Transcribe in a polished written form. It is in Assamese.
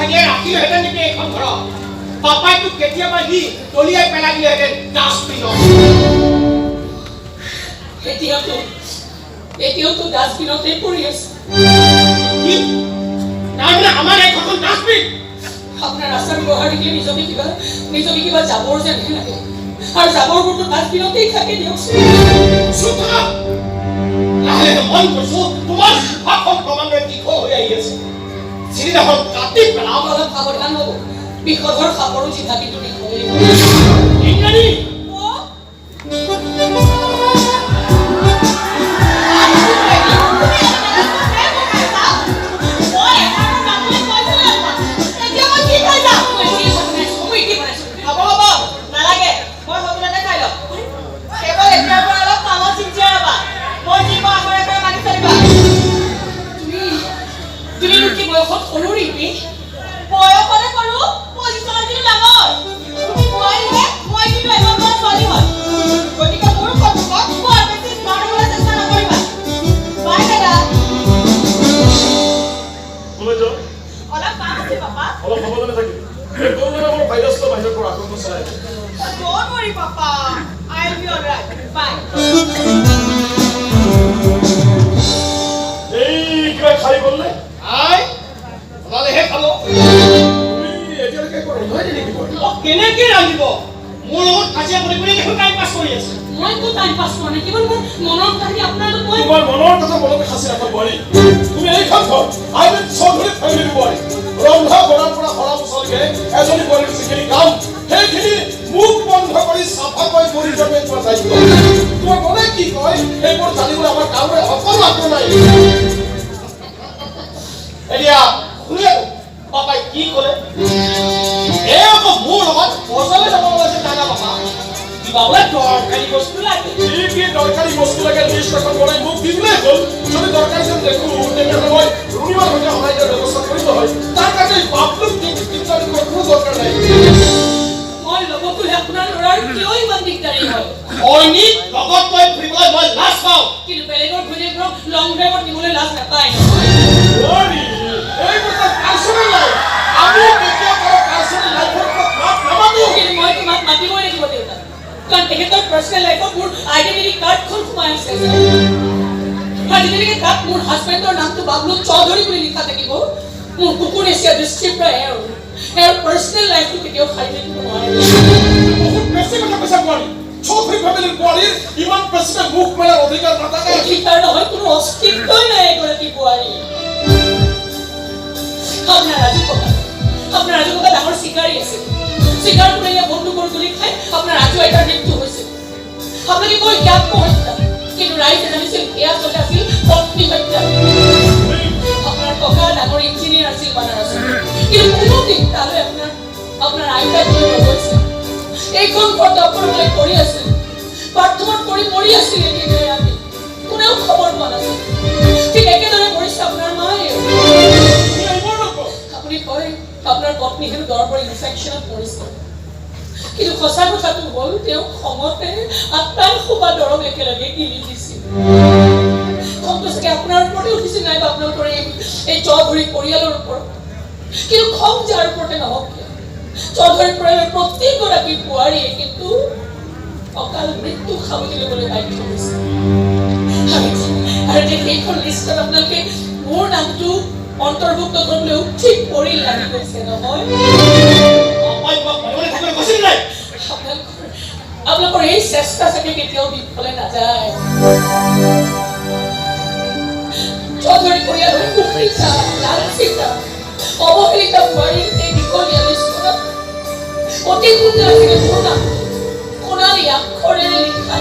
থাকিলে ৰাখিলোহেঁতেন নেকি এইখন ঘৰত? পাপাই তোক কেতিয়াবা নি দলিয়াই পেলাই দিলেহেঁতেন ডাষ্টবিনত। এতিয়াওতো ডাষ্টবিনতে পৰি আছে। কি? তাৰমানে আমাৰ এই ঘৰখন ডাষ্টবিন? আপোনাৰ আচাৰ ব্যৱহাৰ দেখিলে নিজকে কিবা জাবৰ যেনহে লাগে আৰু জাবৰবোৰতো ডাষ্টবিনতেই থাকে দিয়কচোন। চুপ থাকা। লাহে লাহে মন কৰিছো, তোমাৰ জিভাখন ক্ৰমান্বয়ে তীখৰ হৈ আহি আছে। যিদিনাখন কাটি পেলাম। অলপ সাৱধান হ'ব, বিষধৰ সাপৰো জিভা কিন্তু দীঘলেই। ইন্দ্ৰাণী! অ', মই এঘাৰটাত যাম বুলি কৈছিলো তোমাক। এতিয়া মই কি খাই যাম? মই এতিয়াই বনাইছো, মই এতিয়াই বনাইছো। হ'ব হ'ব, নালাগে, মই হোটেলতে খাই ল'ম। কেৱল এতিয়াৰ পৰা অলপ কামত চিনচিয়াৰ হ'বা। মই যি কওঁ আখৰে আখৰে মানি চলিবা। তুমি মোতকৈ বয়সত সৰু, ৰিম্পী। বয়সতে সৰু, পজিশ্যনত কিন্তু ডাঙৰ। তুমি বোৱাৰীহে, মই কিন্তু এঘৰ ছোৱালী হয়। গতিকে মোৰ সন্মুখত বৰ বেছি স্মাৰ্ট হ'বলৈ চেষ্টা নকৰিবা। বাই দাদা। ক'লৈ যাওঁ? অলপ কাম আছে পাপা। অলপ সাৱধানে থাকিবি। এই গৰুজনে মোৰ ভাইৰাছটো বাহিৰৰ পৰা আক্ৰমণ চলাই আছে। Don't worry, Papa. I'll be alright. Bye. এই কিবা খাই গ'লনে? আই ওলালেহে খাব। তুমি এতিয়ালৈকে একো ৰন্ধাই নাই নেকি বাৰু? অ, কেনেকে ৰান্ধিব? মোৰ লগত কাজিয়া কৰি কৰি দেখোন টাইম পাছ কৰি আছে। মই একো টাইম পাছ কৰা নাই, কেৱল মোৰ মনৰ কথাখিনি আপোনাৰ লগত মই তোমাৰ মনৰ কথা মনতে সাঁচি ৰাখা বোৱাৰী। তুমি এইখন ঘৰ, I mean Choudhury ফেমিলিৰ বোৱাৰী। ৰন্ধা বঢ়াৰ পৰা সৰা মোচালৈকে এজনী বোৱাৰীৰ যিখিনি কাম, সেইখিনি মুখ বন্ধ কৰি চাফাকৈ কৰি যোৱাটোৱে তোমাৰ দায়িত্ব। তোমাৰ মনে কি কয়, সেইবোৰ জানিবলৈ আমাৰ কাৰোৰে অকণো আগ্ৰহ নাই। এতিয়া শুনিলে পাপাই কি ক'লে? এই আকৌ মোৰ লগত বজাৰলৈ যাব ওলাইছে দাদা। পাপা, কিবা বোলে দৰকাৰী বস্তু লাগে। কি কি দৰকাৰী বস্তু লাগে, লিষ্ট এখন বনাই মোক দি দিলেই হ'ল। যদি দৰকাৰী যেন দেখো, তেতিয়াহ'লে মই ৰুণিমাৰ সৈতে সহায় দিয়াৰ ব্যৱস্থা কৰিলো হয়। তাৰ কাৰণে এই বাপলোক দিগদাৰি কৰাৰ কোনো দৰকাৰ নাই। মই লগত গ'লে আপোনাৰ ল'ৰাৰ কিয় ইমান দিগদাৰী হয়? ঘৈণীক লগত লৈ ফুৰিবলৈ মই লাজ পাওঁ। কিন্তু বেলেগৰ ঘৈণীয়েকবোৰক লং ড্ৰাইভত নিবলৈ লাজ নাপায় নহয়? বোৱাৰী, এইবোৰ তাৰ পাৰ্চনেল লাইফ। আমি কেতিয়াও কাৰো পাৰ্চনেল লাইফৰ ওপৰত মাত নামাতো। কিন্তু মই তোমাক মাতিবই লাগিব দেউতা, কাৰণ তেখেতৰ পাৰ্চনেল লাইফত মোৰ আইডেণ্টিটি কাৰ্ডখন সোমাই আছে। আৰু যেতিয়ালৈকে তাত মোৰ হাজবেণ্ডৰ নামটো বাবলু চৌধুৰী বুলি লিখা থাকিব, মোৰ কুকুৰনেচীয়া দৃষ্টিৰ পৰা এওঁৰ পাৰ্চনেল লাইফটো কেতিয়াও সাৰি থাকিব নোৱাৰে। বহুত বেছি কথা কৈছা বোৱাৰী। চৌধুৰী ফেমিলিৰ বোৱাৰীৰ ইমান বেছিকৈ মুখ মেলাৰ অধিকাৰ নাথাকে। অধিকাৰ নহয়, কোনো অস্তিত্বই নাই এগৰাকী বোৱাৰী। আপোনাৰ আজু ককা ডাঙৰ চিকাৰী আছিল। চিকাৰ কৰি বন্দুকৰ গুলি খাই আপোনাৰ আজু আইতাৰ মৃত্যু হৈছিল। আপোনালোকে কয় সেয়া আত্মহত্যা, কিন্তু ৰাইজে জানিছিল সেয়া আচলতে আছিল পত্নী হত্যা। আপোনাৰ ককা ডাঙৰ ইঞ্জিনিয়াৰ আছিল বানাৰসত, কিন্তু কোনোদিন তালৈ আপোনাৰ আইতাক লৈ নগৈছিল। এইখন ঘৰত আপোনালোকে কৰি আছিল, বাথৰুমত পৰি মৰি আছিল এদিন ৰাতি, কোনেও খবৰ পোৱা নাছিল। ঠিক একেদৰে মৰিছে আপোনাৰ মায়ে। তুমি এইবোৰ নকওঁ। আপুনি কয় আপোনাৰ পত্নী হেনো দৰৱৰ ইনফেকশ্যনত মৰিছে, কিন্তু সঁচা কথাটো হ'ল তেওঁ খঙতে আটাই সোপা দৰৱ একেলগে গিলি দিছিল। খংটো চাগে আপোনাৰ ওপৰতে উঠিছিল নাইবা আপোনালোকৰ এই চৌধুৰী পৰিয়ালৰ ওপৰত। কিন্তু খং যাৰ ওপৰতে নহওক কিয়, চৌধুৰী পৰিয়ালৰ প্ৰতিগৰাকী বোৱাৰীয়ে কিন্তু অকাল মৃত্যু সাৱটি ল'বলৈ বাধ্য হৈছে। আৰু এতিয়া সেইখন লিষ্টত আপোনালোকে মোৰ নামটো অন্তৰ্ভুক্ত কৰিবলৈ উঠি পৰি লাগি গৈছে নহয়? পাপাই তোমাক মনে মনে থাকিবলৈ কৈছিল নাই? আপোনালোকৰ এই চেষ্টা চাগে কেতিয়াও বিফলে নাযায়। চৌধুৰী পৰিয়ালৰ শোষিতা, লাঞ্ছিতা, অৱহেলিতা বোৱাৰীৰ এই দীঘলীয়া লিষ্টখনত অতি সোনকালে চাগে মোৰ নামটো সোণালী আখৰেৰে লিখা।